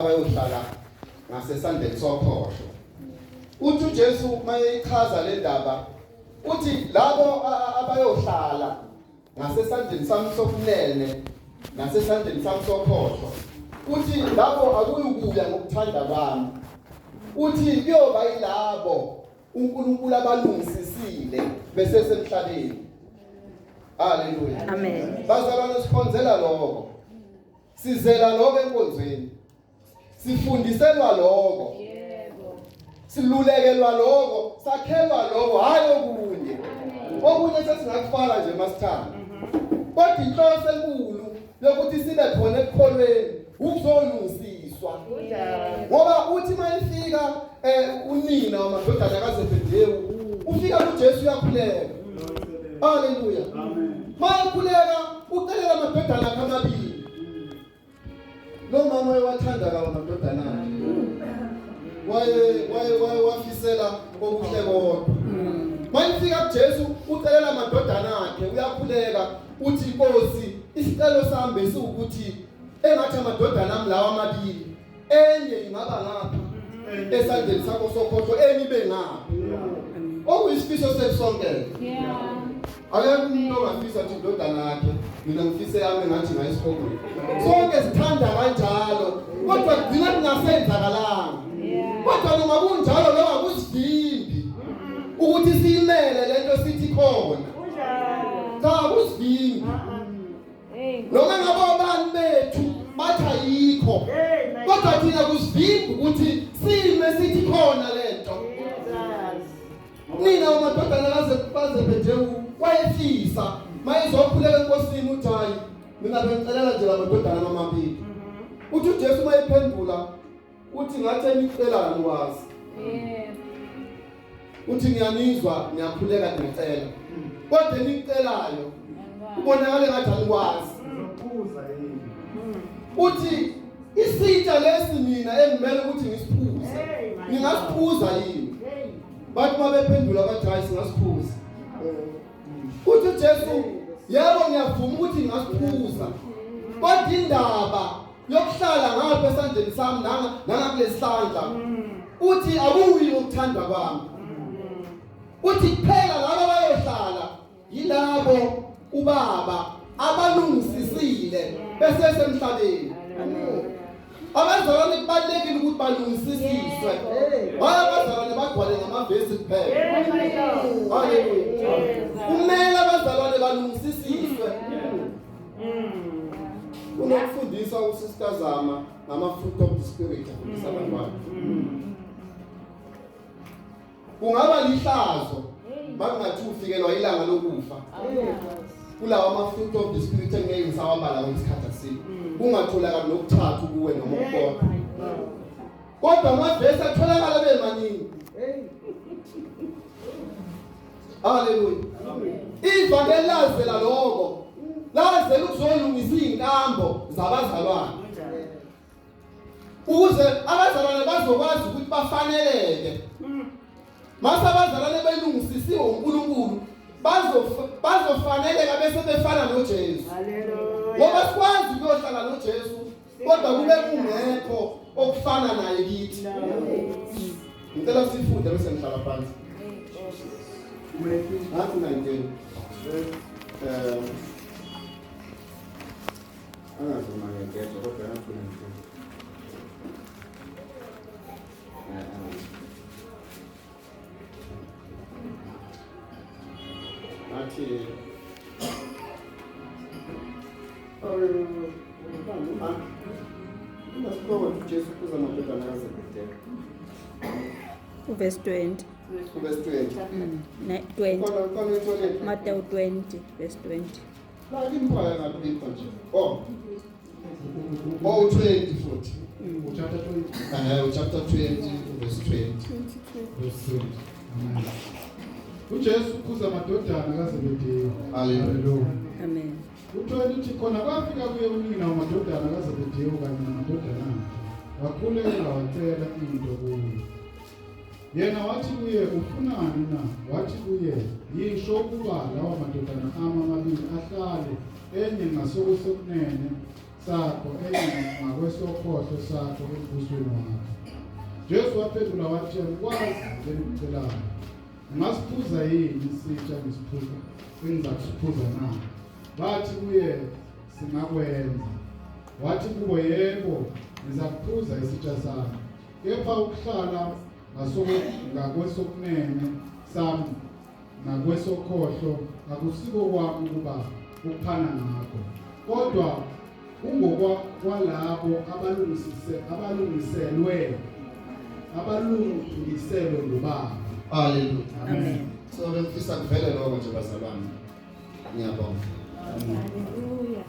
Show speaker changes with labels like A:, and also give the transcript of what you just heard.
A: Bayohlala ngasesandleni sokhohlo. Uthi uJesu mayeyichaza le ndaba uthi labo abayohlala ngasesandleni sami sokunene nasesandleni sami sokhohlo uthi labo akuyukuya ngokuthanda kwami uthi kuyoba yilabo uNkulunkulu abalungisisile besesemhlabeni. Haleluya.
B: Amen.
A: Bazalwane sikhonzela lokho. Sizela lokho enkonzweni. Sifundiselwa lokho.
B: Yebo.
A: Silulekelwa lokho, sakhelwa lokho, hayi okunye. Okunye sesingakufaka nje masithanda. Kodwa inhloso enkulu yokuthi sibe khona ekukholweni ukuzolungisiswa. Ngoba uthi mayifika eh unina wamadodana kaZebedewu ufika kuJesu uyakhuleka. Haleluya.
C: Amen.
A: Mayekhuleka ucelela amadodana akhe amabili. Lo mama wayewathanda kawo amadodana akhe. Waye waye waye wafisela okuhle kodwa. Mayifika kuJesu ucelela amadodana akhe uyakhuleka uthi Nkosi isicelo sami besiwukuthi engathi amadodana ami lawa amabili enye ingaba ngapha esandleni sakho sokhohlo enye ibe ngapha. Okuyisifiso sethu sonke.
B: Yeah.
A: Akekho umuntu ongafisa ukuthi indodana yakhe mina ngifise yami ngathi ngayisihogweni. Sonke sithanda kanjalo kodwa kugcina kungasenzakalanga.
B: Yeah.
A: Kodwa noma kunjalo lokho akusivimbi ukuthi siyimele lento sithi khona. Cha akusivimbi.
B: Hey.
A: Noma ngabe abantu bethu bathi ayikho. Kodwa thina kusivimbi ukuthi sime sithi khona lento. Nina amadodana kaze baZebedewu wayefisa mayizokhuleka enkosini uthi hayi mina bengicelela nje lamadodana amabili. Uthi uJesu mayiphendula uthi ngathi enicela anikwazi.
B: Yebo.
A: Uthi ngiyanizwa ngiyakhuleka ngiyacela. Kodwa enicelayo kubonakala ngathi anikwazi.
C: Uzophuza yini?
A: Uthi isitsha lesi mina engimele ukuthi ngisiphuze. Ningasiphuza yini? Bathi mabephendula bathi hayi singasiphuza. Uthi uJesu yebo ngiyavuma ukuthi ngingasiphuza. Kodwa indaba yokuhlala ngapha esandleni sami nanga nangakulesandla uthi akuyi ngokuthanda kwami. Uthi kuphela laba bayohlala yilabo ubaba abalungisisile bese semhlabeni. Abazalwane kubalulekile ukuthi balungisisiswe. Hayi abazalwane bagcwale ngamavesi kuphela. Haleluya. Kumele abazalwane balungisisiswe. Unokufundisa uSister Zama ngama fruit of the spirit afundisa abantwana. Kungaba lihlazo makungathi ufikelwa ilanga lokufa. Kulawa ama fruit of the spirit engeke ngisawabala ngesikhathi asikho. Kungatholakali nokuthathu kuwe noma okukodwa. Kodwa amavesi atholakala bemaningi. Haleluya. Ivangeli lazela lokho. Lazela ukuzolungisa izinkambo zabazalwane. Ukuze abazalwane bazokwazi ukuthi bafaneleke. Mase abazalwane belungisisiwe uNkulunkulu bazofaneleka bese befana noJesu. Ngoba sikwazi ukuyohlala noJesu kodwa kube kungekho okufana naye kithi. Ngicela sifunde bese ngihlala phansi. Matthew 19. Angazi uma ngiyagezwa kodwa Matthew 19. Ngathi Unasikhona Jesu kuza amadodana kaZebedeyu.
B: Verse 20.
A: Verse 20.
B: 20.
A: Khona khona itholile.
B: Matthew 20, verse 20.
A: La kimphaya ngaphi nje. Oh. Oh 20 futhi.
C: Uchapter 20.
A: Chapter 20 verse 20.
C: Verse 20. Amen. uJesu ukhuza amadodana kaZebedeyu.
A: Hallelujah.
B: Amen.
C: U-20 uthi khona kwafika kuye unina wamadodana kaZebedeyu kanye namadodana akhe. Wakhuleka wacela into kuye. Yena wathi kuye ufunani na? Wathi kuye yisho ukuba lawa madodana ami amabili ahlale enye ngasokusokunene Sakho, enye ngakwesokhohlo sakho embusweni wakho. Jesu waphendula wathi, "Angikwazi engikucelayo. Ungasiphuza yini isitsha ngisiphuza engizakusiphuza na?" Bathi kuye, "Singakwenza." Wathi kubo, "Yebo, ngizakuphuza isitsha sami, kepha ukuhlala ngakwesokunene sami nakwesokhohlo akusiko kwami ukuba ukuphana ngakho, kodwa kungokwalabo abalungiselwe nguBaba."
A: Hallelujah.
C: Amen.
A: So bengifisa kuvele lokho nje, bazalwane. Ngiyabonga.
B: Hallelujah.